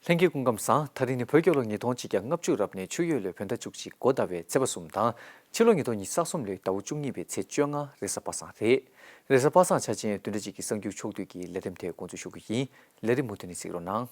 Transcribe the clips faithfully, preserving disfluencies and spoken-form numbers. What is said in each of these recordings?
ལྷན་རྒྱས་སྐུ་ཁམས་བཟང་། ད་རིང་ནི་བོད་རྒྱལ་ལོ་ཉིས་སྟོང་ཆིག་བརྒྱ་ལྔ་བཅུ་རབ་གནས་ཆུ་ཡོས་ལོའི་བོད་ཟླ་བཅུ་གཅིག་འགོ་ཟླ་བའི་ཚེས་པ་གསུམ་དང་། ཕྱི་ལོ་ཉིས་སྟོང་ཉི་ཤུ་རྩ་གསུམ་ལོའི་ཟླ་བ་བཅུ་གཉིས་པའི་ཚེས་བཅོ་ལྔ་རེས་གཟའ་པ་སངས་རེད། རེས་གཟའ་པ་སངས་ཆ་ཅན་བདུན་ཕྲག་གཅིག་གི་གསར་འགྱུར་ཕྱོགས་བསྡུས་ཀྱི་ལས་རིམ་དེ་འགོ་འཛུགས་ཞུ་གི་ཡིན། ལས་རིམ་མུ་མཐུད་ནས་གཟིགས་རོགས་གནང་།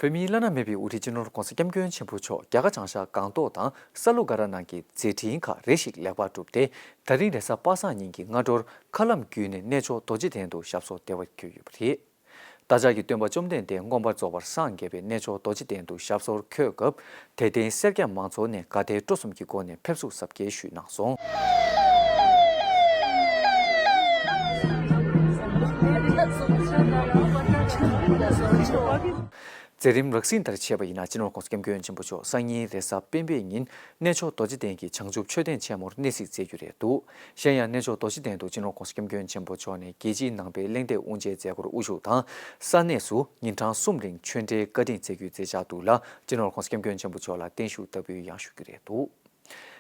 བོད་མིའི་བླ་ན་མེད་པའི་དབུ་ཁྲིད་སྤྱི་ནོར་༧གོང་ས་༧སྐྱབས་མགོན་ཆེན་པོ་མཆོག་རྒྱ་གར་བྱང་ཤར་སྒང་ཏོག་དང་ས་ལུ་ག་ར་ནང་གི་མཛད་འཕྲིན་ཁག་རེ་ཞིག་ལེགས་པར་གྲུབ་སྟེ། ད་རིང་རེས་གཟའ་པ་སངས་ཉིན་གྱི་སྔ་དྲོར་མཁའ་ལམ་བརྒྱུད་ནས་གནས་མཆོག་རྡོ་རྗེ་གདན་དུ་ཞབས་སོར་བདེ་བར་འཁོད་ཡོད་པ་རེད། བདག་ཅག་གི་སྟོན་པ་བཅོམ་ལྡན་འདས་མངོན་པར་རྫོགས་པར་སངས་རྒྱས་པའི་གནས་མཆོག་རྡོ་རྗེ་གདན་དུ་ཞབས་སོར་འཁོད་སྐབས། དད་ལྡན་སེར་སྐྱ་མང་ཚོགས་ནས་དགའ་དད་སྤྲོ་གསུམ་གྱི་སྒོ་ནས་ཕེབས་བསུ་གཟབ་རྒྱས་ཞུས་གནང་སོང་། མཛད་རིམ་རགས་ཟིན་ལྟར་བྱས་པ་ཡིན་ན། སྤྱི་ནོར་༧གོང་ས་༧སྐྱབས་མགོན་ཆེན་པོ་མཆོག་སང་ཉིན་རེས་གཟའ་སྤེན་པའི་ཉིན་གནས་མཆོག་རྡོ་རྗེ་གདན་གྱི་བྱང་ཆུབ་མཆོད་རྟེན་ཆེན་མོར་གནས་གཟིགས་མཛད་རྒྱུ་རེད་འདུག་གཞན་ཡང་གནས་མཆོག་རྡོ་རྗེ་གདན་དུ་སྤྱི་ནོར་༧གོང་ས་༧སྐྱབས་མགོན་ཆེན་པོ་མཆོག་ནས་རྒྱལ་སྤྱིའི་ནང་པའི་གླེང་སྟེགས་དབུ་འབྱེད་མཛད་སྒོར་དབུ་བཞུགས་དང་། ས་གནས་སུ་ཉིན་གྲངས་གསུམ་རིང་ཆོས་འབྲེལ་བཀའ་དྲིན་སྩལ་རྒྱུའི་མཛད་འཆར་འདུག་ལ། སྤྱི་ནོར་༧གོང་ས་༧སྐྱབས་མགོན་ཆེན་པོ་མཆོག་ལ་བརྟན་བཞུགས་བསྟར་འབུལ་ཡང་ཞུ་རྒྱུ་རེད་འདུག་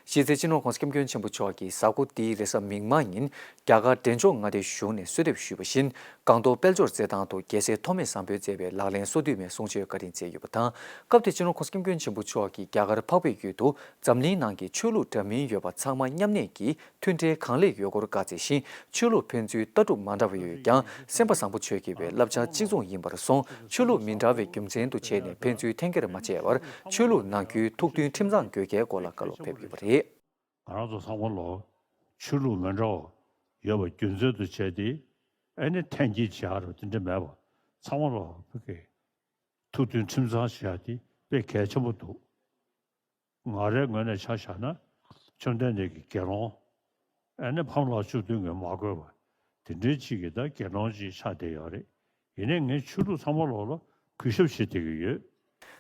གཞི་རྩའི་སྤྱི་ནོར་༧གོང་ས་༧སྐྱབས་མགོན་ཆེན་པོ་མཆོག་གིས་གཟའ་འཁོར་འདིའི་རེས་གཟའ་མིག་དམར་ཉིན་རྒྱ་གར་འབྲས་ལྗོངས་མངའ་སྡེ་གཞུང་ནས་གསོལ་འདེབས་ཞུས་པ་བཞིན། སྒང་ཏོག་དཔལ་འབྱོར་རྩེད་ཐང་དུ་རྒྱལ་སྲས་ཐོགས་མེད་བཟང་པོས་མཛད་པའི་ལག་ལེན་སོ་བདུན་མའི་གསུང་ཆོས་བཀའ་དྲིན་སྩལ་ཡོད་པ་དང་། སྐབས་དེར་སྤྱི་ནོར་༧གོང་ས་༧སྐྱབས་མགོན་ཆེན་པོ་མཆོག་གིས་རྒྱ་གར་འཕགས་པའི་ཡུལ་དུ་འཛམ་གླིང་ནང་གི་ཆོས་ལུགས་འདྲ་མིན་ཡོད་པ་ཚང་མ་མཉམ་གནས་ཀྱིས་མཐུན་འབྲེལ་གང་ལེགས་ཡོད་སྐོར་བཀའ་སྩལ་ཞིང་། ཆོས་ལུགས་ཕན་ཚུན་ལྟ་གྲུབ་མ་འདྲ་བ་ཡོད་ཀྱང་། སེམས་པ་བཟང་པོ་ཆོས་དགེ་བའི་བསླབ་བྱ་གཅིག་མཚུངས་ཡིན་པར་སོང་། ཆོས་ལུགས་མི་འདྲ་བའི་རྒྱུ་མཚན་དུ་བྱས་ནས་ཕན་ཚུན་འཐེན་འཁྱེར་མ་བྱས་པར། ཆོས་ལུགས་ནང་ཁུལ་ཐུགས་མཐུན་ཁྲིམས་གཙང་དགོས་གལ་སྐོར་ལ་བཀའ་སློབ་ཕེབས་ཡོད་པ་རེད། ང་རང་ཚོ་ཚང་མ་ལོ་ཆོས་ལུགས་མི་འདྲ་བ་ཡོད་པ་རྒྱུ་མཚན་དུ་བྱས་ཏེ། ཨ་ནི་འཐེན་འཁྱེར་བྱེད་ཡག་རུ་དེ་འདྲ་མེད་པ། ཚང་མ་ལོ་ཕ་གི་ཐུགས་མཐུན་ཁྲིམས་གཙང་བྱེད་ཡག་དེ་དཔེ་གལ་ཆེན་པོ་འདུག་ང་རའི་ངོས་ནས་ཆ་བཞག་ན། བཅོམ་ལྡན་འདས་ཀྱི་དགེ་སློང་། ཨ་ནི་ཕམ་ལྷ་བཅུ་བདུན་གྱིས་མ་གོས་པ། དེ་འདྲའི་ཅིག་གི་ད་དགེ་སློང་ཅིག་ཆགས་བསྡད་ཡོད་རེད། ཡིན་ནའི་ངས་ཆོས་ལུགས་ཚང་མ་ལོག་ལ་གུས་ཞབས་བྱེད་བསྡད་ཀྱི་ཡོད།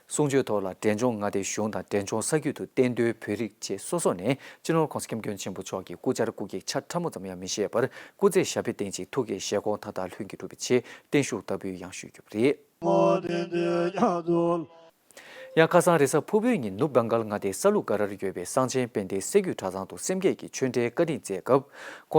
གསུང་ཆོས་ཐོག་ལ་འབྲས་ལྗོངས་མངའ་སྡེ་གཞུང་དང་འབྲས་ལྗོངས་ས་རྒྱུད་དུ་གཏན་སྡོད་བོད་རིགས་བཅས་སོ་སོ་ནས་སྤྱི་ནོར་༧གོང་ས་༧སྐྱབས་མགོན་ཆེན་པོ་མཆོག་གི་སྐུ་བཅར་སྐུ་གེགས་ཆ་ཕྲ་མོ་ཙམ་ཡང་མི་བཞེས་པར་སྐུ་ཚེ་ཞབས་པད་བརྟན་ཅིང་ཐུགས་བསྐྱེད་བཞེས་སྒོ་མཐའ་དག་ལྷུན་གྱིས་གྲུབ་པའི་ཆེད་བརྟན་བཞུགས་བསྟར་འབུལ་ཡང་ཞུས་ཡོད་པ་རེད། ཡང་ཁ་སང་རེས་གཟའ་ཕུར་བུའི་ཉིན་ནུབ་བྷེང་གལ་མངའ་སྡེའི་ས་ལུ་ག་རར་ཡོད་པའི་གསང་ཆེན་དཔལ་ལྡན་སྲད་རྒྱུད་གྲྭ་ཚང་དུ་སེམས་བསྐྱེད་ཀྱི་ཆོས་འབྲེལ་བཀའ་དྲིན་སྩལ་སྐབས། ༸གོང་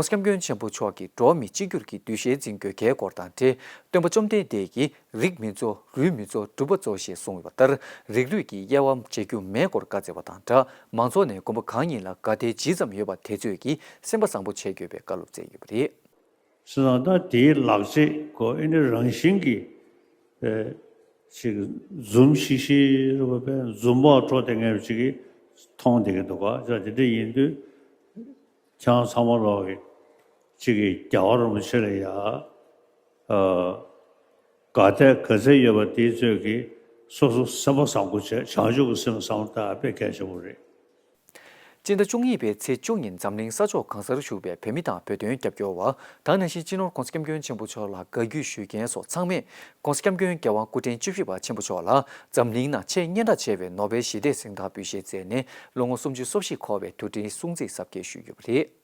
ས་༸སྐྱབས་མགོན་ཆེན་པོ་མཆོག་གིས་འགྲོ་བ་མི་གཅིག་གྱུར་གྱི་འདུ་ཤེས་འཛིན་དགོས་གལ་སྐོར་དང་འབྲེལ། སྟོན་པ་བཅོམ་ལྡན་འདས་ཀྱིས་རིགས་མི་གཙོ། རུས་མི་གཙོ། སྒྲུབ་པ་གཙོ་ཞེས་གསུངས་ཡོད་པ་ལྟར། རིགས་རུས་ཀྱི་དབྱེ་བ་འབྱེད་རྒྱུ་མེད་སྐོར་བཀའ་སྩལ་བ་དང་སྦྲགས། མང་ཚོགས་ནས་དགོན་པ་གང་ཉིད་ལ་དགའ་དད་ཇི་ཙམ་ཡོད་པ་དེ་ཚོས་ཀྱིས་སེམས་པ་བཟང་པོ་བྱེད་དགོས་པའི་བཀའ་སློབ་སྩལ་ཡོད་པ་རེད། བྱས་ཙང་ད་དེའི་ལག་རྗེས་ཀོ་ཨེ་ནི་རང་བཞིན་གྱིས་ཨེ་ཅིག་འཛུམ་ཤིག་ཤིག་རེད་པ། དཔེ་འཛུམ་པོ་འཕྲོ་དེ་ངས་ཅིག་གིས་མཐོང་བསྡད་ཀྱི་འདུག་ག་ཅག་དེ་འདྲ་ཡིན་དུས། ཁྱེད་རང་ཚང་མ་ལོག་གིས་ཅིག་གིས་རྒྱལ་བ་རིན་པོ་ཆེ་ལ་ཡ་ཨ་དགའ་དད་ག་ཚད་ཡོད་པ་དེའི་ཚོད་ཀྱིས་སོ་སོ་སེམས་པ་བཟང་པོ་བྱས། བྱང་ཆུབ་ཀྱི་སེམས་བཟང་པོ་ད་དཔེ་གལ་ཆེན་པོ་རེད། སྤྱི་ཟླ་བཅུ་གཉིས་པའི་ཚེས་བཅུ་ཉིན་འཛམ་གླིང་ས་ཕྱོགས་གང་སར་བཞུགས་པའི་བོད་མི་དང་བོད་དོན་རྒྱབ་སྐྱོར་བ། ད་ག་ནང་བཞིན་སྤྱི་ནོར་༸གོང་ས་༸སྐྱབས་མགོན་ཆེན་པོ་མཆོག་ལ་དགའ་རྒྱུས་ཞུ་མཁན་སོགས་ཚང་མས་༸གོང་ས་༸སྐྱབས་མགོན་རྒྱལ་དབང་སྐུ་ཕྲེང་བཅུ་བཞི་པ་ཆེན་པོ་མཆོག་ལ་འཛམ་གླིང་ནང་ཆེས་སྙན་གྲགས་ཆེ་བའི་ནོ་བེལ་ཞི་བདེའི་གཟེངས་རྟགས་འབུལ་བཞེས་མཛད་ནས་ལོ་ངོ་སུམ་ཅུ་སོ་བཞི་འཁོར་བའི་དུས་དྲན་སྲུང་བརྩི་གཟབ་རྒྱས་ཞུས་ཡོད་པ་རེད།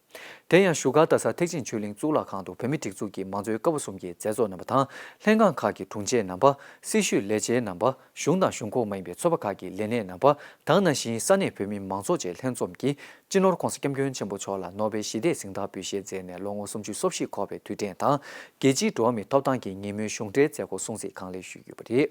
དེ་ཡང་བཞུགས་སྒར་རྡ་ས་ཐེག་ཆེན་ཆོས་གླིང་གཙུག་ལག་ཁང་དུ་བོད་མིའི་སྒྲིག་འཛུགས་ཀྱི་མང་གཙོའི་སྐབས་བབ་གསུམ་གྱི་མཛད་གཙོ་རྣམ་པ་དང་། ལྷན་ཁང་ཁག་གི་དྲུང་ཆེ་རྣམ་པ། སྲི་ཞུའི་ལས་བྱེད་རྣམ་པ། གཞུང་དང་གཞུང་ཁོངས་མ་ཡིན་པའི་ཚོགས་པ་ཁག་གི་ལས་སྣེ་རྣམ་པ། ད་ག་ནང་བཞིན་ས་གནས་བོད་མི་མང་ཚོགས་བཅས་ལྷན་འཛོམས་ཀྱིས། སྤྱི་ནོར་༸གོང་ས་༸སྐྱབས་མགོན་ཆེན་པོ་མཆོག་ལ་ནོ་བེལ་ཞི་བདེའི་གཟེངས་རྟགས་འབུལ་བཞེས་མཛད་ནས་ལོ་ངོ་སུམ་ཅུ་སོ་བཞི་འཁོར་བའི་དུས་དྲན་དང་། རྒྱལ་སྤྱིའི་འགྲོ་བ་མིའི་ཐོབ་ཐང་གི་ཉིན་མོའི་གཞུང་འབྲེལ་མཛད་སྒོ་སྲུང་བརྩི་གང་ལེགས་ཞུས་ཡོད་པ་རེད།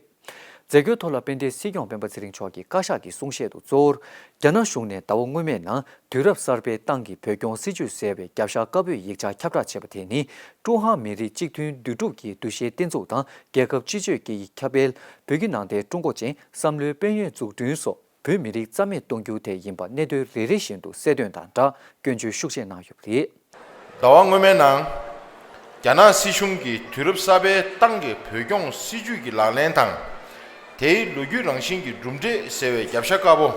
མཛད་སྒོའི་ཐོག་ལ་དཔལ་ལྡན་སྲིད་སྐྱོང་སྤེན་པ་ཚེ་རིང་མཆོག་གིས་བཀའ་ཤག་གི་གསུང་བཤད་དུ་གཙོ་བོར། རྒྱ་ནག་གཞུང་ནས་ཟླ་བ་སྔོན་མའི་ནང་དུས་རབས་གསར་པའི་ཏང་གི་བོད་སྐྱོང་སྲིད་ཇུས་ཟེར་བའི་རྒྱབ་ཤ་དཀར་པོའི་ཡིག་ཆ་ཁྱབ་བསྒྲགས་བྱས་པ་དེ་ནི། ཀྲུང་ཧྭ་མི་རིགས་གཅིག་མཐུན་འདུས་གྲུབ་ཀྱི་འདུ་ཤེས་བརྟན་ཚུགས་དང་། རྒྱལ་ཁབ་སྤྱི་སྤྱོད་ཀྱི་ཁྱབ་སྤེལ། བོད་ཀྱི་ནང་བསྟན་ཀྲུང་གོ་ཅན་བསམ་བློའི་དཔལ་ཡོན་འཛུགས་སྐྲུན་སོགས། བོད་མི་རིགས་རྩ་མེད་གཏོང་རྒྱུ་དེ་ཡིན་པ་གནད་དོན་རེ་རེ་བཞིན་དུ་གསལ་སྟོན་དང་སྦྲགས་སྐྱོན་བརྗོད་ཤུགས་ཆེ་གནང་ཡོད་པ་རེད། ཟླ་བ་སྔོན་མའི་ནང་། རྒྱ་ནག་སྲིད་གཞུང་གིས་དུས་རབས་གསར་པའི་ཏང་གི་བོད་སྐྱོང་སྲིད་ཇུས་ཀྱི་ལག་ལེན་དང་། དེའི་ལོ་རྒྱུས་རང་བཞིན་གྱི་གྲུབ་འབྲས་ཟེར་བའི་རྒྱབ་ཤ་དཀར་པོ།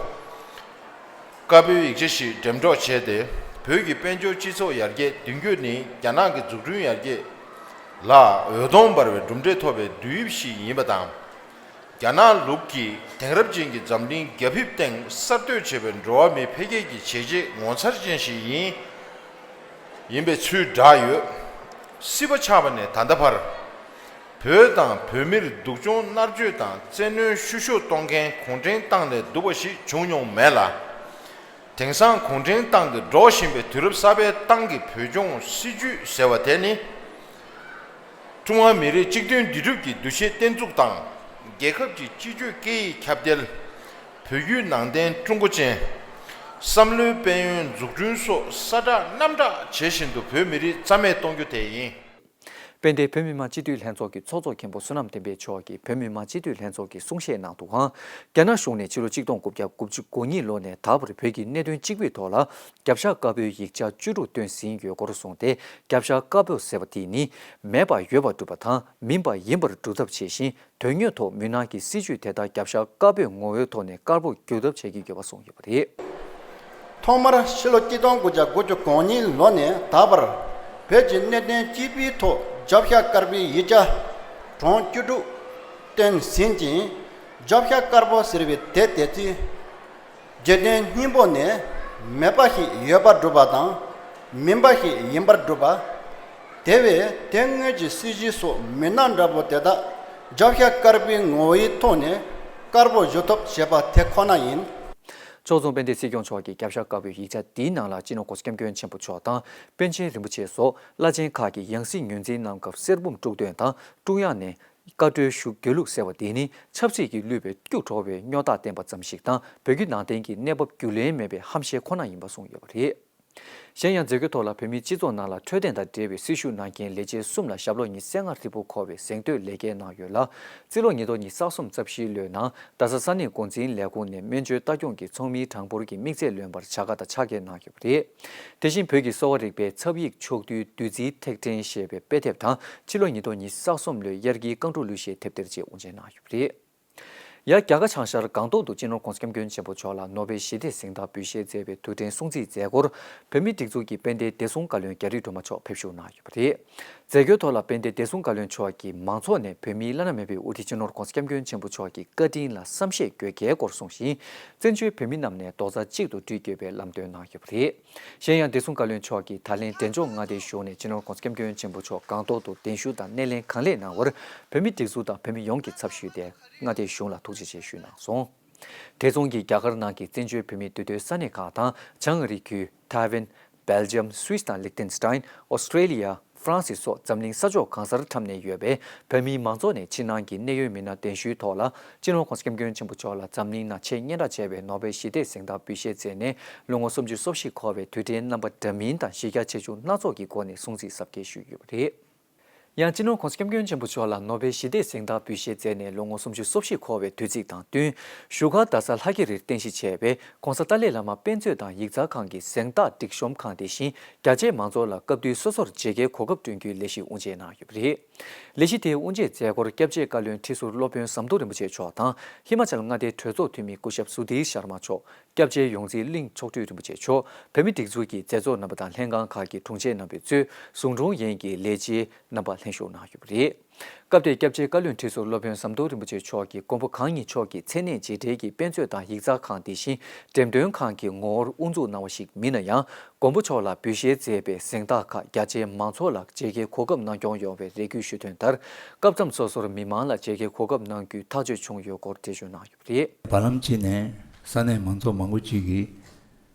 དཀར་པོའི་ཡིག་ཆ་ཞིག་འགྲེམས་སྒྲོག་བྱས་ཏེ། བོད་ཀྱི་དཔལ་འབྱོར་སྤྱི་ཚོགས་ཡར་རྒྱས་མདུན་སྐྱོད་ནི་རྒྱ་ནག་གི་འཛུགས་སྐྲུན་ཡར་རྒྱས་ལ་འོད་སྟོང་འབར་བའི་གྲུབ་འབྲས་ཐོབ་པའི་དུས་ཡུན་ཞིག་ཡིན་པ་དང་། རྒྱ་ནག་ལུགས་ཀྱི་དེང་རབས་ཅན་གྱི་འཛམ་གླིང་རྒྱ་ཕིབས་སྟེང་གསར་གཏོད་བྱས་པའི་འགྲོ་བ་མིའི་འཕེལ་རྒྱས་ཀྱི་བྱས་རྗེས་ངོ་མཚར་ཅན་ཞིག་ཡིན། ཡིན་པའི་ཚུལ་བསྒྲགས་ཡོད། སྲིད་པ་ཆགས་པ་ནས་ད་ལྟ་བར། བོད་དང་བོད་མིར་སྡུག་སྦྱོང་མནར་གཅོད་དང་བཙན་གནོན་བཤུ་གཞོག་གཏོང་མཁན་གུང་ཁྲན་ཏང་ལས་སྡུག་པ་ཞིག་བྱུང་མྱོང་མེད་ལ། དེང་སང་གུང་ཁྲན་ཏང་གི་འགྲོ་བཞིན་པའི་དུས་རབས་གསར་པའི་ཏང་གི་བོད་སྐྱོང་སྲིད་ཇུས་ཟེར་བ་དེ་ནི། ཀྲུང་ཧྭ་མི་རིགས་གཅིག་མཐུན་འདུས་གྲུབ་ཀྱི་འདུ་ཤེས་བརྟན་ཚུགས་དང་། རྒྱལ་ཁབ་ཀྱི་སྤྱི་སྤྱོད་སྐད་ཡིག་ཁྱབ་གདལ། བོད་བརྒྱུད་ནང་བསྟན་ཀྲུང་གོ་ཅན། བསམ་བློའི་དཔལ་ཡོན་འཛུགས་སྐྲུན་སོགས་ས་གྲགས་གནམ་གྲགས་བྱེད་བཞིན་དུ་བོད་མི་རིགས་རྩ་མེད་གཏོང་རྒྱུ་དེ་ཡིན། དཔལ་ལྡན་བོད་མི་མང་སྤྱི་འཐུས་ལྷན་ཚོགས་ཀྱི་ཚོགས་གཙོ་མཁན་པོ་བསོད་ནམས་བསྟན་འཕེལ་མཆོག་གིས་བོད་མི་མང་སྤྱི་འཐུས་ལྷན་ཚོགས་ཀྱི་གསུང་བཤད་ནང་དུའང་། རྒྱ་ནག་གཞུང་ནས་ཕྱི་ལོ་ཆིག་སྟོང་དགུ་བརྒྱ་དགུ་བཅུ་གོ་གཉིས་ལོ་ནས་ད་བར་བོད་ཀྱི་གནད་དོན་གཅིག་པུའི་ཐོག་ལ་རྒྱབ་ཤ་དཀར་པོའི་ཡིག་ཆ་བཅུ་དྲུག་བཏོན་ཟིན་ཡོད་སྐོར་གསུངས་ཏེ། རྒྱབ་ཤ་དཀར་པོ་ཟེར་བ་དེ་ནི་མེད་པ་ཡོད་པར་སྒྲུབ་པ་དང་མིན་པ་ཡིན་པར་སྒྲུབ་ཐབས་བྱས་ཤིང་། དོན་དངོས་ཐོག་མུན་ནག་གི་སྲིད་བྱུས་དེ་དག་རྒྱབ་ཤ་དཀར་པོའི་ངོ་བོའི་ཐོག་ནས་དཀར་པོར་བསྒྱུར་ཐབས་བྱེད་ཀྱི་ཡོད་པ་གསུངས་ཡོད་པ་རེད། ཐོག་མར་ཕྱི་ལོ་ཆིག་སྟོང་དགུ་བརྒྱ་དགུ་བཅུ་གོ་གཉིས་ལོ་ནས་ད་བར་བོད་ཀྱི་གནད་དོན་གཅིག་པུའི་ཐོག་རྒྱབ་ཤ་དཀར་པོའི་ཡིག་ཆ་གྲངས་བཅུ་དྲུག་བཏོན་ཟིན་ཅིང་། རྒྱབ་ཤ་དཀར་པོ་ཟེར་བའི་དེ་དེ་ཚོའི་རྒྱུ་མཚན་སྙིང་པོ་ནས་མེད་པ་ཞིག་ཡོད་པར་སྒྲུབ་པ་དང་མིན་པ་ཞིག་ཡིན་པར་སྒྲུབ་པ། དེ་བས་དེ་སྔོན་གྱི་སྲིད་བྱུས་སོགས་མུན་ནག་འདྲ་པོ་དེ་དག་རྒྱབ་ཤ་དཀར་པོའི་ངོ་བོའི་ཐོག་ནས་དཀར་པོ་བཟོ་ཐབས་བྱེད་པ་དེ་ཁོ་ན་ཡིན། ཕྱོགས་མཚུངས་དཔལ་ལྡན་སྲིད་སྐྱོང་མཆོག་གིས་རྒྱབ་ཤ་དཀར་པོའི་ཡིག་ཆ་འདིའི་ནང་ལ་སྤྱི་ནོར་༸གོང་ས་༸སྐྱབས་མགོན་ཆེན་པོ་མཆོག་དང་པཎ་ཆེན་རིན་པོ་ཆེ་སོགས་བླ་ཆེན་ཁག་གི་ཡང་སྲིད་ངོས་འཛིན་གནང་སྐབས་གསེར་བུམ་དཀྲུག་འདོན་དང་དཀྲུག་ཡག་ནས། བཀའ་གྲོས་ཞུ་དགོས་ལུགས་ཟེར་བ་དེ་ནི་ཆབ་སྲིད་ཀྱིས་བསླུས་པའི་སྐྱུག་བྲོ་བའི་སྨྱོ་རྟགས་བསྟན་པ་ཙམ་ཞིག་དང་བོད་བརྒྱུད་ནང་བསྟན་གྱི་གནས་བབ་རྒྱུས་ལོན་མེད་པའི་ཧམ་བཤད་ཁོ་ན་ཡིན་པ་གསུངས་ཡོད་པ་རེད། གཞན་ཡང་མཛད་སྒོའི་ཐོག་ལ་བོད་མིའི་སྤྱི་ཚོགས་ནང་ལ་འཕྲོད་བསྟེན་དང་འབྲེལ་བའི་སྲི་ཞུ་གནང་མཁན་ལས་བྱེད་གསུམ་ལ་ཞབས་ལོ་ཉི་ཤུ་རྩ་ལྔ་ཧྲིལ་པོ་འཁོར་བའི་གཟེངས་བསྟོད་ལས་འགུལ་གནང་ཡོད་ལ། རྩིས་ལོ་ཉིས་སྟོང་ཉི་ཤུ་རྩ་གསུམ་རྩ་བཞིའི་ལོའི་ནང་རྡ་ས་ས་གནས་འགོ་འཛིན་ལས་ཁུངས་ནས་སྨན་བཅོས་ལྟ་སྐྱོང་གི་ཚོགས་མིའི་གྲངས་འབོར་གྱི་དམིགས་ཚད་ལོན་པར་བྱ་དགའ་དང་ཕྱག་འཁྱེར་གནང་ཡོད་པ་རེད། དེ་བཞིན་བོད་ཀྱི་གསོ་བ་རིག་པའི་ཚབ་ཡིག་ཕྱོགས་བསྡུས་བདུད་རྩིའི་ཐེག་ཕྲེང་ཞེས་པའི་དཔེ་དེབ་དང་ཕྱི་ལོ་ཉིས་སྟོང་ཉི་ཤུ་རྩ་གསུམ་ལོའི་དབྱར་སྐྱིད་རྐང་དྲུག་གླུ་གཞས་དེབ་ཐེར་བཅས་དབུ་འབྱེད་གནང་ཡོད་པ་རེད། ཡང་རྒྱ་གར་བྱང་ཤར་སྒང་ཏོག་ཏུ་སྤྱི་ནོར་༸གོང་ས་༸སྐྱབས་མགོན་ཆེན་པོ་མཆོག་ལ་ནོ་བེལ་ཞི་བདེའི་གཟེངས་རྟགས་འབུལ་བཞེས་མཛད་པའི་དུས་དྲན་སྲུང་བརྩིའི་མཛད་སྒོར་བོད་མིའི་སྒྲིག་འཛུགས་ཀྱི་དཔལ་ལྡན་བདེ་སྲུང་བཀའ་བློན་རྒྱ་རི་སྒྲོལ་མ་མཆོག་ཕེབས་བཞུགས་གནང་ཡོད་པ་རེད། མཛད་སྒོའི་ཐོག་ལ་དཔལ་ལྡན་བདེ་སྲུང་བཀའ་བློན་མཆོག་གིས་མང་ཚོགས་ནས་བོད་མིའི་བླ་ན་མེད་པའི་དབུ་ཁྲིད་སྤྱི་ནོར་༸གོང་ས་༸སྐྱབས་མགོན་ཆེན་པོ་མཆོག་གི་བཀའ་དྲིན་ལ་བསམ་ཤེས་དགོས་གལ་སྐོར་གསུངས་ཤིང་། བཙན་བྱོལ་བོད་མི་རྣམས་ནས་རྡོག་རྩ་གཅིག་ཏུ་སྒྲིལ་དགོས་པའི་ལམ་སྟོན་གནང་ཡོད་པ་རེད། གཞན་ཡང་བདེ་སྲུང་བཀའ་བློན་མཆོག་གིས་ད་ལན་འབྲས་ལྗོངས་མངའ་སྡེའི་གཞུང་ནས་སྤྱི་ནོར་༸གོང་ས་༸སྐྱབས་མགོན་ཆེན་པོ་མཆོག་སྒང་ཏོག་ཏུ་གདན་ཞུ་དང་སྣེ་ལེན་གང་ལེགས་གནང་བར་བོད་མིའི་སྒྲིག་འཛུགས་དང་བོད་མི་ཡོངས་ཀྱི་ཚབ་ཞུས་ཏེ་མངའ་སྡེའི་གཞུང་ལ་ཐུགས་རྗེ་ཆེ་ཞུས་གནང་སོང་། དེ་མཚུངས་ཀྱིས་རྒྱ་གར་ནང་གི་བཙན་བྱོལ་བོད་མིའི་འདུས་སྡོད་ས་གནས་ཁག་དང་བྱང་ཨ་རི་ཁུལ། ཐའེ་ཝན། སྦེལ་ཇམ། སུད་སི་དང་ལིག་ཏེན་སི་ཏན། ཨོ་སི་ཀྲེ་ལི་ཡ། ཧྥ་རན་སི་སོགས་འཛམ་གླིང་ས་ཕྱོགས་གང་སར་འཁྲབ་ནས་ཡོད་པའི་བོད་མིའི་མང་ཚོགས་ནས་ཕྱི་ནང་གི་གནད་ཡོད་མི་སྣ་གདན་ཞུའི་ཐོག་ལ་སྤྱི་ནོར་༸གོང་ས་༸སྐྱབས་མགོན་ཆེན་པོ་མཆོག་ལ་འཛམ་གླིང་ནང་ཆེས་སྙན་གྲགས་ཆེ་བའི་ནོ་བེལ་ཞི་བདེའི་གཟེངས་རྟགས་འབུལ་བཞེས་མཛད་ནས་ལོ་ངོ་སུམ་ཅུ་སོ་བཞི་འཁོར་བའི་དུས་དྲན་རྣམ་པ་འདྲ་མིན་དང་གཞི་རྒྱ་ཆེ་ཆུང་སྣ་ཚོགས་ཀྱི་སྒོ་ནས་སྲུང་བརྩི་གཟབ་རྒྱས་ཞུས་ཡོད་པ་རེད། ཡང་སྤྱི་ནོར་༸གོང་ས་༸སྐྱབས་མགོན་ཆེན་པོ་མཆོག་ལ་ནོ་བེལ་ཞི་བདེའི་གཟེངས་རྟགས་འབུལ་བཞེས་མཛད་ནས་ལོ་ངོ་སུམ་ཅུ་སོ་བཞི་འཁོར་བའི་དུས་ཚིགས་དང་བསྟུན། བཞུགས་སྒར་རྡ་ས་ལྷ་རྒྱལ་རིར་རྟེན་གཞི་བྱས་པའི་༸གོང་ས་ཏཱ་ལའི་བླ་མ་དཔེ་མཛོད་དང་ཡིག་ཚང་ཁང་གི་གཟེངས་རྟགས་སྒྲིག་གཤོམ་ཁང་དེ་བཞིན་རྒྱ་ཆེའི་མང་ཚོགས་ལ་སྐབས་དུས་སོ་སོར་མཇལ་ཁའི་གོ་སྐབས་བསྐྲུན་རྒྱུའི་ལས་གཞི་དབུ་འབྱེད་གནང་ཡོད་པ་རེད། ལས་གཞི་དེའི་དབུ་འབྱེད་མཛད་སྒོར་སྐྱབས་རྗེ་བཀའ་བློན་ཁྲི་ཟུར་སློབ་དཔོན་ཟམ་གདོང་རིན་པོ་ཆེ་མཆོག་དང་ཧི་མ་ཅལ་མངའ་སྡེའི་གྲོས་ཚོགས་འཐུས་མི་སྐུ་ཞབས་སུ་དྷིར་ཤར་མ་མཆོག་སྐྱབས་རྗེ་ཡོངས་འཛིན་གླིང་མཆོག་སྤྲུལ་རིན་པོ་ཆེ་མཆོག་བོད་མིའི་སྒྲིག་འཛུགས་ཀྱི་མཛད་གཙོ་རྣམ་པ་དང་ལྷན་ཁང་ཁག་གི་དྲུང་ཆེ་རྣམ་པས་གཙོས་ཟུང་དྲུང་ཡན་གྱི་ལས་བྱེད་རྣམ་པ་ལྷན་ཞུགས་གནང་ཡོད་པ་རེད། སྐབས་དེར་སྐྱབས་རྗེ་བཀའ་བློན་ཁྲི་ཟུར་སློབ་དཔོན་ཟམ་གདོང་རིན་པོ་ཆེ་མཆོག་གིས་མགོན་པོ་གང་ཉིད་མཆོག་གི་མཚན་གནས་རྗེས་དྲན་གྱི་དཔེ་མཛོད་དང་ཡིག་ཚང་ཁང་དེ་བཞིན་འགྲེམས་སྟོན་ཁང་གི་ངོ་བོར་དབུ་འཛུགས་གནང་བ་ཞིག་མིན་ན་ཡང་། མགོན་པོ་མཆོག་ལ་འབུལ་བཞེས་མཛད་པའི་གཟེངས་རྟགས་ཁག་རྒྱ་ཆེའི་མང་ཚོགས་ལ་མཇལ་ཁའི་གོ་སྐབས་གནང་སྐྱོང་ཡོང་བའི་རེ་སྐུལ་ཞུས་དོན་ལྟར། སྐབས་མཚམས་སོ་སོར་མི་མང་ལ་མཇལ་ཁའི་གོ་སྐབས་གནང་རྒྱུའི་ཐག་གཅོད་བྱུང་ཡོད་སྐོར་འགྲེལ་བརྗོད་གནང་ཡོད་པ་རེད། བར་ལམ་གཅིག་ནས་ས་གནས་མང་ཚོགས་མང་པོ་ཅིག་གིས་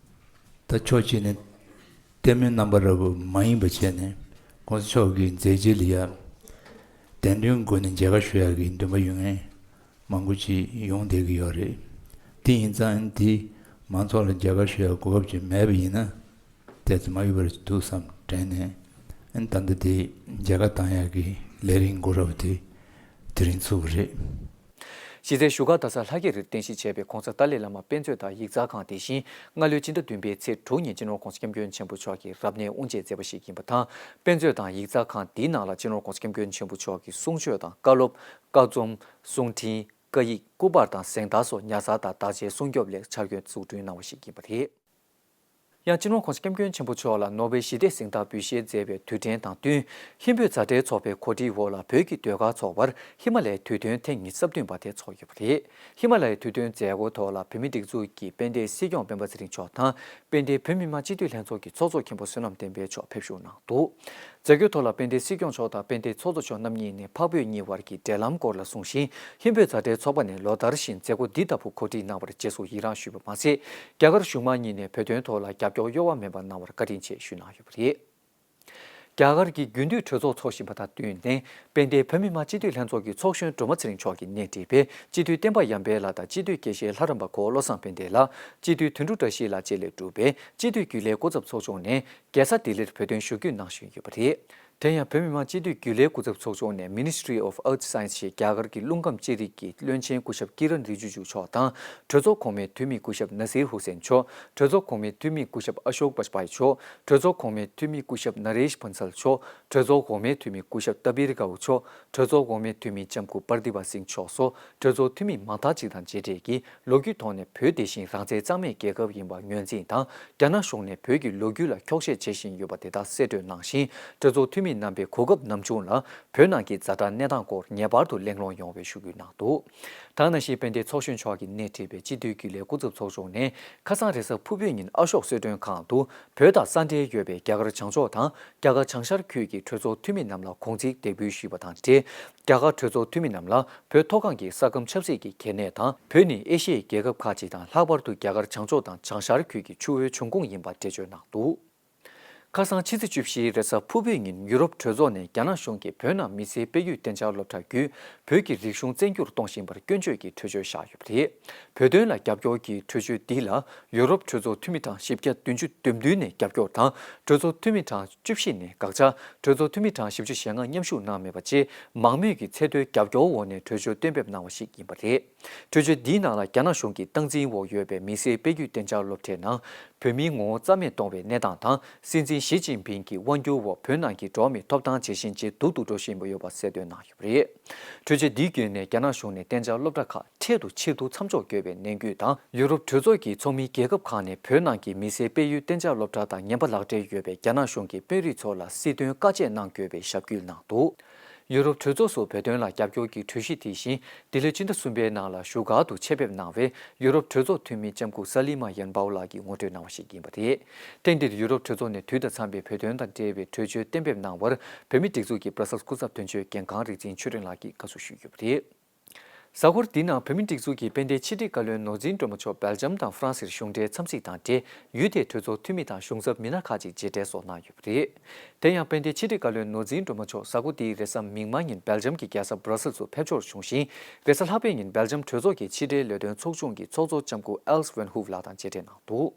ད་ཕྱོགས་གཅིག་ནས་ལྟད་མོའི་རྣམ་པ་འདྲ་པོ་མ་ཡིན་པ་བྱས་ནས་༸གོང་ས་མཆོག་གི་མཛད་རྗེས་ལ་ཡ་གདན་དྲུང་སྒོ་ནས་མཇལ་ཁ་ཞུ་ཡག་གི་འདུན་པ་ཡོད་མཁན་མང་པོ་ཅིག་ཡོང་བསྡད་ཀྱི་ཡོད་རེད། དེ་ཡིན་ཙང་དེ་མང་ཚོགས་ལ་མཇལ་ཁ་ཞུ་ཡག་གོ་སྐབས་ཅིག་མེད་པ་ཡིན་ན་དེ་ཚོ་མ་ཡོད་པར་འདུག་བསམ་དྲན་ནས་ད་ལྟ་དེ་མཇལ་ཁ་བཏང་ཡག་གི་ལས་རིམ་འགོ་འདྲ་པོ་དེ་དེ་རིང་ཚུགས་པ་རེད། གཞི་རྩའི་བཞུགས་སྒར་རྡ་ས་ལྷ་རྒྱལ་རིར་རྟེན་གཞི་བྱས་པའི་༸གོང་ས་ཏཱ་ལའི་བླ་མ་དཔེ་མཛོད་དང་ཡིག་ཚང་ཁང་དེ་བཞིན་སྔ་ལོའི་སྤྱི་ཟླ་བདུན་པའི་ཚེས་དྲུག་ཉིན་སྤྱི་ནོར་༸གོང་ས་༸སྐྱབས་མགོན་ཆེན་པོ་མཆོག་གིས་རབ་གནས་དབུ་འབྱེད་མཛད་པ་ཞིག་ཡིན་པ་དང་། དཔེ་མཛོད་དང་ཡིག་ཚང་ཁང་འདིའི་ནང་ལ་སྤྱི་ནོར་༸གོང་ས་༸སྐྱབས་མགོན་ཆེན་པོ་མཆོག་གི་གསུང་ཆོས་དང་བཀའ་སློབ། བཀའ་རྩོམ། གསུང་འཕྲིན། བཀའ་ཡིག། སྐུ་པར་དང་གཟེངས་རྟགས་སོགས་ཉར་ཚགས་དང་དག་ཆའི་སྲུང་སྐྱོབ་ལ་འཆར་འགོད་འཛུགས་སྐྲུན་གནང་བ་ཞིག་ཡིན་པ་རེད། ཡང་སྤྱི་ནོར་༸གོང་ས་༸སྐྱབས་མགོན་ཆེན་པོ་མཆོག་ལ་ནོ་བེལ་ཞི་བདེའི་གཟེངས་རྟགས་འབུལ་བཞེས་མཛད་པའི་དུས་དྲན་དང་བསྟུན། ཧིན་བོད་མཛའ་འབྲེལ་ཚོགས་པའི་གོ་སྒྲིག་འོག་ལ་བོད་ཀྱི་ཟློས་གར་ཚོགས་པར་ཧི་མ་ལ་ཡའི་དུས་སྟོན་ཐེངས་ཉི་ཤུ་རྩ་བདུན་པ་དེ་ཚོགས་ཡོད་པ་རེད། ཧི་མ་ལ་ཡའི་དུས་སྟོན་མཛད་སྒོའི་ཐོག་ལ་བོད་མིའི་སྒྲིག་འཛུགས་ཀྱི་དཔལ་ལྡན་སྲིད་སྐྱོང་སྤེན་པ་ཚེ་རིང་མཆོག་དང་། དཔལ་ལྡན་བོད་མི་མང་སྤྱི་འཐུས་ལྷན་ཚོགས་ཀྱི་ཚོགས་གཙོ་མཁན་པོ་བསོད་ནམས་བསྟན་འཕེལ་མཆོག་ཕེབས་ཞུགས་གནང་འདུག་མཛད་སྒོའི་ཐོག་ལ་དཔལ་ལྡན་སྲིད་སྐྱོང་མཆོག་དང་དཔལ་ལྡན་ཚོགས་གཙོ་མཆོག་རྣམ་གཉིས་ནས་འཕགས་བོད་གཉིས་དབར་གྱི་འབྲེལ་ལམ་སྐོར་ལ་གསུངས་ཤིང་། ཧིན་བོད་མཛའ་འབྲེལ་ཚོགས་པ་ནས་ལོ་ལྟར་བཞིན་མཛད་སྒོ་འདི་ལྟ་བུ་གོ་སྒྲིག་གནང་བར་རྗེས་སུ་ཡི་རངས་ཞུས་པ་མ་ཟད། རྒྱ་གར་གཞུང་མང་གཉིས་ནས་བོད་དོན་ཐོག་ལ་རྒྱབ་སྐྱོར་གཡོ་བ་མེད་པ་གནང་བར་བཀའ་དྲིན་ཆེ་ཞུས་གནང་ཡོད་པ་རེད། རྒྱ་གར་གྱི་རྒྱུན་མཐུད་གྲོས་ཚོགས་འཚོགས་བཞིན་པ་དང་བསྟུན་ནས། དཔལ་ལྡན་བོད་མི་མང་སྤྱི་འཐུས་ལྷན་ཚོགས་ཀྱི་ཚོགས་གཞོན་སྒྲོལ་མ་ཚེ་རིང་མཆོག་གིས་སྣེ་ཁྲིད་པའི་སྤྱི་འཐུས་བསྟན་པ་ཡར་འཕེལ་ལགས་དང་སྤྱི་འཐུས་དགེ་བཤེས་ལྷ་རམས་པ་གོ་བློ་བཟང་དཔལ་ལྡན་ལགས། སྤྱི་འཐུས་དོན་གྲུབ་བཀྲ་ཤིས་ལགས་བཅས་ལས་གྲུབ་པའི་སྤྱི་འཐུས་རྒྱུན་ལས་སྐུ་ཚབ་ཚོགས་ཆུང་ནས། རྒྱལ་ས་ལྡི་ལིར་བོད་དོན་ཞུ་སྐུལ་གནང་བཞིན་ཡོད་པ་རེད། དེ་ཡང་བོད་མི་མང་སྤྱི་འཐུས་རྒྱུན་ལས་སྐུ་ཚབ་ཚོགས་ཆུང་ནས་Ministry of Earth Science ཞེས་རྒྱ་གར་གྱི་རླུང་ཁམས་ཅན་རིགས་ཀྱི་བློན་ཆེན་སྐུ་ཞབས་ཀི་རན་རི་ཇི་ཇུ་མཆོག་དང་། གྲོས་ཚོགས་གོང་མའི་འཐུས་མི་སྐུ་ཞབས་ན་སིར་ཧུ་སེན་མཆོག་གྲོས་ཚོགས་གོང་མའི་འཐུས་མི་སྐུ་ཞབས་ཨ་ཤོག་བཱཇ་པཱའི་མཆོག་གྲོས་ཚོགས་གོང་མའི་འཐུས་མི་སྐུ་ཞབས་ན་རེཤ་བྷན་སལ་མཆོག་གྲོས་ཚོགས་འོག་མའི་འཐུས་མི་སྐུ་ཞབས་ཏ་བིར་གའུ་མཆོག་གྲོས་ཚོགས་འོག་མའི་འཐུས་མི་ལྕམ་སྐུ་པར་དི་བ་སིང་མཆོག་སོགས་གྲོས་ཚོགས་འཐུས་མི་མང་དག་ཅིག་དང་མཇལ་འཕྲད་ཀྱིས། ལོ་རྒྱུས་ཐོག་ནས་བོད་དེ་བཞིན་རང་བཙན་གཙང་མའི་རྒྱལ་ཁབ་ཡིན་པ་ངོས་འཛིན་དང་། རྒྱ་ནག་གཞུང་ནས་བོད་ཀྱི་ལོ་རྒྱུས་ལ་འཁྱོག་བཤད་བྱེད་བཞིན་ཡོད་པ་དེ་དག་གསལ་བཀྲོལ་གནང་ཞིང་། གྲོས་ཚོགས་འཐུས་མི་རྣམ་པས་གོ་སྐབས་ནམ་བྱུང་ལ་བོད་ནང་གི་ཛ་དྲག་གནས་སྟངས་སྐོར་ངེས་པར་དུ་གླེང་སློང་ཡོང་བའི་ཞུ་སྐུལ་གནང་འདུག་ད་ག་ནང་བཞིན་དཔལ་ལྡན་ཚོགས་གཞོན་མཆོག་གིས་སྣེ་ཁྲིད་པའི་སྤྱི་འཐུས་རྒྱུན་ལས་སྐུ་ཚབ་ཚོགས་ཆུང་ནས། ཁ་སང་རེས་གཟའ་ཕུར་བུའི་ཉིན་ཨ་ཤོག་གསོལ་མགྲོན་ཁང་དུ། བོད་དང་ས་འབྲེལ་ཡོད་པའི་རྒྱ་གར་བྱང་ཕྱོགས་དང་། རྒྱ་གར་བྱང་ཤར་ཁུལ་གྱི་གྲོས་ཚོགས་འཐུས་མི་རྣམས་ལ་དགོངས་ཚིག་འདེགས་འབུལ་ཞུས་པ་དང་འབྲེལ། རྒྱ་གར་གྲོས་ཚོགས་འཐུས་མི་རྣམས་ལ་བོད་མཐོ་སྒང་གི་ས་ཁམས་ཆབ་སྲིད་ཀྱི་གལ་གནད་དང་། བོད་ནི་ཨེ་ཤི་ཡའི་རྒྱལ་ཁབ་ཁག་ཅིག་དང་། ལྷག་པར་དུ་རྒྱ་གར་བྱང་ཕྱོགས་དང་བྱང་ཤར་ཁུལ་གྱི་ཆུ་བོའི་འབྱུང་ཁུངས་ཡིན་པ་འགྲེལ་བརྗོད་གནང་འདུག་ཁ་སང་ཕྱི་ཚེས་བཅུ་བཞིའི་རེས་གཟའ་ཕུར་བུའི་ཉིན་ཡུ་རོབ་གྲོས་ཚོགས་ནས་རྒྱ་ནག་གཞུང་གིས་བོད་ནང་མི་སེར་སྤེལ་ཡུལ་གཏན་འཇགས་སློབ་གྲྭ་བརྒྱུད་བོད་ཀྱི་རིག་གཞུང་བཙན་སྒྱུར་གཏོང་བཞིན་པར་སྐྱོན་བརྗོད་ཀྱི་གྲོས་ཆོད་བཞག་ཡོད་པ་རེད། བོད་དོན་ལ་རྒྱབ་སྐྱོར་གྱི་གྲོས་ཆོད་འདི་ལ། ཡུ་རོབ་གྲོས་ཚོགས་འཐུས་མི་གྲངས་བཞི་བརྒྱ་བདུན་ཅུ་དོན་བདུན་ནས་རྒྱབ་སྐྱོར་དང་། གྲོས་ཚོགས་འཐུས་མི་གྲངས་བཅུ་བཞི་ནས་དགག་བྱ། གྲོས་ཚོགས་འཐུས་མི་གྲངས་བཞི་བཅུ་ཞེ་ལྔ་མཉམ་ཞུགས་གནང་མེད་པ་བཅས། མང་མོས་ཀྱི་ཚད་མཐོའི་རྒྱབ་སྐྱོར་འོག་ནས་གྲོས་ཆོད་གཏན་འབེབས་གནང་བ་ཞིག་ཡིན་པ་རེད། གྲོས་ཆོད་འདིའི་ནང་ལ། རྒྱ་ནག་གཞུང་གི་སྟངས་འཛིན་འོག་ཡོད་པའི་མི་སེར་སྤེལ་རྒྱུའི་གཏན་འཇགས་སློབ་གྲྭའི་ནང་། བོད་མིའི་ངོ་བོ་རྩ་མེད་གཏོང་བའི་གནས་སྟངས་དང་། སྲིད་འཛིན་ཞི་ཅིན་ཕིང་གི་དབང་སྒྱུར་འོག་བོད་ནང་གི་འགྲོ་བ་མིའི་ཐོབ་ཐང་ཇེ་ཞན་ཇེ་སྡུག་ཏུ་འགྲོ་བཞིན་ཡོད་པ་གསལ་སྟོན་གནང་ཡོད་པ་རེད། གྲོས་ཆོད་འདིའི་བརྒྱུད་ནས་རྒྱ་ནག་གཞུང་ནས་གཏན་འཇགས་སློབ་གྲྭ་ཁག་འཕྲལ་དུ་ཕྱིར་བསྡུ་མཚམས་འཇོག་དགོས་པའི་ནན་སྐུལ་དང་། ཡུ་རོབ་གྲོས་ཚོགས་ཀྱི་ཚོགས་མི་རྒྱལ་ཁབ་ཁག་ནས་བོད་ནང་གི་མི་སེར་སྤེལ་ཡུལ་གཏན་འཇགས་སློབ་གྲྭ་དང་ངན་པ་ལག་འབྲེལ་ཡོད་པའི་རྒྱ་ནག་གཞུང་གི་དཔོན་རིགས་ཚོ་ལ་སྲིད་དོན་བཀའ་བཅད་གནང་དགོས་པའི་ཞབས་སྐུལ་གནང་འདུག་ཡུ་རོབ་གྲོས་ཚོགས་སུ་བོད་དོན་ལ་རྒྱབ་སྐྱོར་གྱི་གྲོས་གཞི་དེ་བཞིན་འདི་ལོའི་སྤྱི་ཟླ་གསུམ་པའི་ནང་ལ་བཞུགས་སྒར་དུ་ཆེད་ཕེབས་གནང་བའི་ཡུ་རོབ་གྲོས་ཚོགས་འཐུས་མི་ལྕམ་སྐུ་ས་ལི་མ་ཡན་པའོ་ལགས་ཀྱིས་ངོ་སྤྲོད་གནང་བ་ཞིག་ཡིན་པ་རེད། ཐེངས་འདིར་ཡུ་རོབ་གྲོས་ཚོགས་ནས་དུས་དང་འཚམས་པའི་བོད་དོན་དང་འབྲེལ་བའི་གྲོས་ཆོད་གཏན་འབེབས་གནང་བར། བོད་མིའི་སྒྲིག་འཛུགས་ཀྱི་བྷ་ར་སལ་སྐུ་ཚབ་དོན་གཅོད་རྒན་ཁང་རིག་འཛིན་ཆོས་སྒྲོན་ལགས་ཀྱིས་དགའ་བསུ་ཞུས་ཡོད་པ་རེད། གཟའ་འཁོར་འདིའི་ནང་བོད་མིའི་སྒྲིག་འཛུགས་ཀྱི་དཔལ་ལྡན་ཕྱི་དྲིལ་བཀའ་བློན་ནོར་འཛིན་སྒྲོལ་མ་མཆོག་སྦེལ་ཇམ་དང་ཧྥ་རན་སིར་གཞུང་འབྲེལ་འཚམས་གཟིགས་དང་འབྲེལ། ཡུལ་དེའི་གྲོས་ཚོགས་འཐུས་མི་དང་གཞུང་ཚབ་མི་སྣ་ཁག་ཅིག་མཇལ་འཕྲད་སོགས་གནང་ཡོད་པ་རེད། དེ་ཡང་དཔལ་ལྡན་ཕྱི་དྲིལ་བཀའ་བློན་ནོར་འཛིན་སྒྲོལ་མ་མཆོག་གཟའ་འཁོར་འདིའི་རེས་གཟའ་མིག་དམར་ཉིན་སྦེལ་ཇམ་གྱི་རྒྱལ་ས་སྦྲ་སེལ་དུ་ཕེབས་འབྱོར་བྱུང་ཞིང་། རེས་གཟའ་ལྷག་པའི་ཉིན་སྦེལ་ཇམ་གྲོས་ཚོགས་ཀྱི་ཕྱི་འབྲེལ་ལས་དོན་ཚོགས་ཆུང་གི་ཚོགས་གཙོ་ལྕམ་སྐུ་ཨེལ་སི་ཝན་ཧུབ་ལགས་དང་མཇལ་འཕྲད་གནང་འདུག་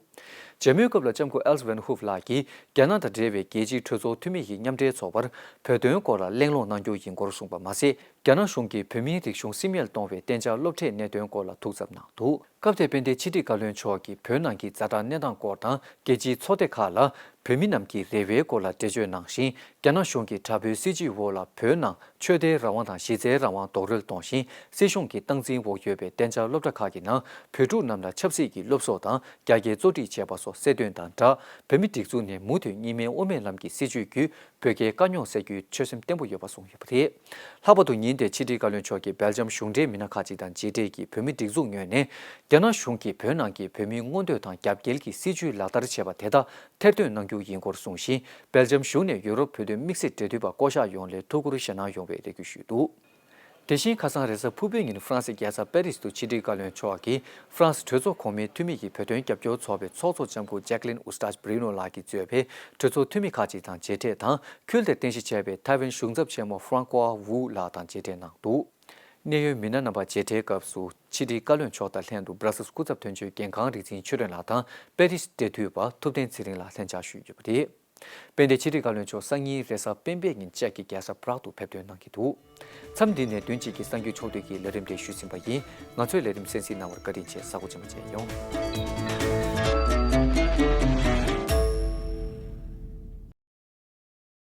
མཇལ་མོལ་སྐབས་ལ་ལྕམ་སྐུ་ཨེལ་སི་ཝན་ཧུབ་ལགས་ཀྱིས། རྒྱ་ནག་དང་འབྲེལ་བའི་རྒྱལ་སྤྱིའི་གྲོས་ཚོགས་འཐུས་མི་ཡི་མཉམ་འབྲེལ་ཚོགས་པར་བོད་དོན་སྐོར་ལ་གླེང་སློང་གནང་རྒྱུ་ཡིན་སྐོར་གསུངས་པ་མ་ཟད། རྒྱ་ནག་གཞུང་གིས་བོད་མིའི་རིག་གཞུང་སིམ་ཡལ་གཏོང་བའི་གཏན་འཇགས་སློབ་གྲྭའི་གནད་དོན་སྐོར་ལ་ཐུགས་འཚབ་གནང་འདུག་སྐབས་དེར་དཔལ་ལྡན་ཕྱི་དྲིལ་བཀའ་བློན་མཆོག་གིས་བོད་ནང་གི་ཛ་དྲག་གནས་སྟངས་སྐོར་དང་། རྒྱལ་སྤྱིའི་ཚོགས་སྡེ་ཁག་ལ་བོད་མི་རྣམས་ཀྱི་རེ་བའི་སྐོར་ལ་འགྲེལ་བརྗོད་གནང་ཞིང་། རྒྱ་ནག་གཞུང་གི་དྲག་པོའི་སྲིད་བྱུས་འོག་ལ་བོད་ནང་ཆོས་དད་རང་དབང་དང་གཞི་རྩའི་རང་དབང་རྡོག་རོལ་གཏོང་ཞིང་། སྲིད་གཞུང་གི་སྟངས་འཛིན་འོག་ཡོད་པའི་གཏན་འཇགས་སློབ་གྲྭ་ཁག་གི་ནང་བོད་ཕྲུག་རྣམས་ལ་ཆབ་སྲིད་ཀྱི་སློབ་གསོ་དང་རྒྱ་སྐྱེད་གཙོ་ཁྲིད་བྱས་པ་སོགས་གསལ་སྟོན་དང་སྦྲགས། བོད་མིའི་སྒྲིག་འཛུགས་ནས་མུ་མཐུད་གཉིས་སྨན་དབུ་མའི་ལམ་གྱི་སྲིད་བྱུས་བརྒྱུད། བོད་རྒྱའི་དཀའ་རྙོག་སེལ་རྒྱུའི་ཆོད་སེམས་བརྟན་པོ་ཡོད་པ་གསུངས་ཡོད་པ་རེད། ལྷག་པར་དུ་ཉིན་དེར་ཕྱི་དྲིལ་བཀའ་བློན་མཆོག་གིས་སྦེལ་ཇམ་གཞུང་འབྲེལ་མི་སྣ་ཁག་ཅིག་དང་མཇལ་འཕྲད་ཀྱིས། བོད་མིའི་སྒྲིག་འཛུགས་ངོས་ནས་རྒྱ་ནག་གཞུང་གིས་བོད་ནང་གི་བོད་མིའི་མངོན་འདོད་དང་རྒྱབ་འགལ་གྱི་སྲིད་བྱུས་ལག་བསྟར་བྱས་པ་དེ་དག་ཐེར་འདོན་གནང་རྒྱུ་ཡིན་སྐོར་གསུངས་ཤིང་། སྦེལ་ཇམ་གཞུང་ནས་ཡུ་རོབ་བོད་དོན་དམིགས་བསལ་འབྲེལ་མཐུད་པ་བསྐོ་གཞག་ཡོང་སླད་ཐུགས་ཁུར་བཞེས་གནང་ཡོང་བའི་རེ་སྐུལ་ཞུས་འདུག་དེ་བཞིན་ཁ་སང་རེས་གཟའ་ཕུར་བུའི་ཉིན་ཧྥ་རན་སིའི་རྒྱལ་ས་པེ་རིས་དུ་ཕྱི་དྲིལ་བཀའ་བློན་མཆོག་གིས་ཧྥ་རན་སི་གྲོས་ཚོགས་གོང་མའི་འཐུས་མི་ཡི་བོད་དོན་རྒྱབ་སྐྱོར་ཚོགས་པའི་ཚོགས་གཙོ་ལྕམ་སྐུ་ཇེག་ལིན་ཨུ་སྟཱཇ་བྷི་རི་ནོ་ལགས་ཀྱིས་གཙོས་པའི་གྲོས་ཚོགས་འཐུས་མི་ཁག་ཅིག་དང་མཇལ་འཕྲད་དང་། ཁུལ་དེར་རྟེན་གཞི་བྱས་པའི་ཐའེ་ཝན་གཞུང་ཚབ་ཆེན་མོ་ཧྥ་རང་ཀོ་ཝུ་ལགས་དང་མཇལ་འཕྲད་གནང་འདུག་གནད་ཡོད་མི་སྣ་རྣམ་པ་མཇལ་འཕྲད་སྐབས་སུ་ཕྱི་དྲིལ་བཀའ་བློན་མཆོག་དང་ལྷན་དུ་སྦྲ་སེལ་སྐུ་ཚབ་དོན་གཅོད་འགན་ཁང་རིག་འཛིན་ཆོས་སྒྲོན་ལགས་དང་པེ་རིས་འབྲེལ་མཐུད་པ་ཐུབ་བསྟན་ཚེ་རིང་ལགས་ལྷན་བཅར་ཞུས་ཡོད་པ་རེད། དཔལ་ལྡན་ཕྱི་དྲིལ་བཀའ་བློན་མཆོག་སང་ཉིན་རེས་གཟའ་སྤེན་པའི་ཉིན་ཅེཀ་གི་རྒྱལ་ས་པ་རག་ཏུ་ཕེབས་ཐོན་གནང་གི་འདུག་མཚམས་འདི་ནས་བདུན་གཅིག་གི་གསར་འགྱུར་ཕྱོགས་བསྡུས་ཀྱི་ལས་རིམ་དེ་ཞུས་ཟིན་པ་ཡིན། ང་ཚོའི་ལས་རིམ་གསན་གཟིགས་གནང་བར་བཀའ་དྲིན་ཆེ། གཟའ་འཁོར་ཆེན་པོ་མཇལ་ཡོང་།